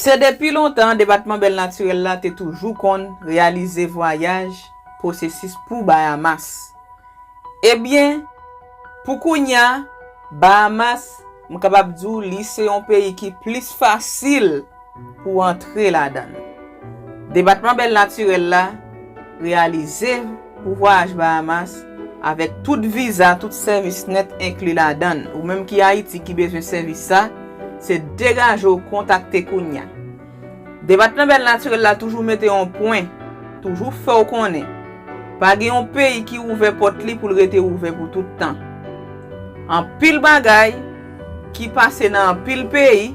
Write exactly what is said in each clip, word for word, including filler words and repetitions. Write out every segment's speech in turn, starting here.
Se depi lontan Depatman Bèl Natirèl la te toujou konn reyalize vwayaj pwosesis pou Bahamas. Ebyen, pou kounye a, Bahamas, m kapab di w, li se yon peyi ki plis fasil pou antre ladan l. Depatman Bèl Natirèl la reyalize pou vwayaj Bahamas avèk tout viza, tout sèvis nèt enkli ladan l. Ou menm ki Ayiti ki bezwen sèvis sa, se degaje w kontakte kounye a. Depatman Bèl Natirèl la toujou mete yon pwen, toujou fè w konnen. Pa gen yon peyi ki ouvè pòt li pou l rete ouvè pou tout tan. Anpil bagay ki pase nan anpil peyi,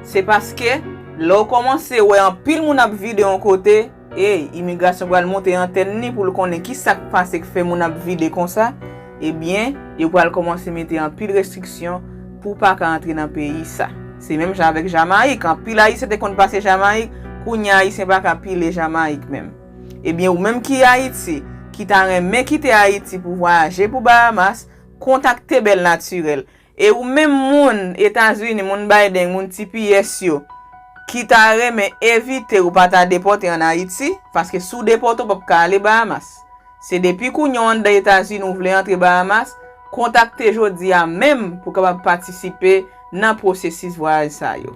se paske lè w kòmanse wè anpil moun ap vide yon kote, ey, imigrasyon pral monte antèn li pou l konnen ki sa k pase k fè moun ap vide konsa, ebyen, yo pral kòmanse mete anpil restriksyon pou w pa ka antre nan peyi sa. Se menm jan avèk Jamayik. Anpil Ayisyen te konn pase Jamayik, kounye a Ayisyen pa ka pile Jamayik menm. Ebyen, ou menm ki Ayiti, ki ta renmen kite Ayiti pou vwayaje pou Bahamas, kontakte Bèl Natirèl. E ou menm moun Etazini, moun Biden, moun T P S yo, ki ta renmen evite ou pa ta depòte ann Ayiti, paske si w depòte, w p ap ka ale Bahamas. Se depi kounye a w anndan Etazini, w vle antre Bahamas, kontakte jodi a menm pou w kapab patisipe nan pwosesis vwayaj sa yo.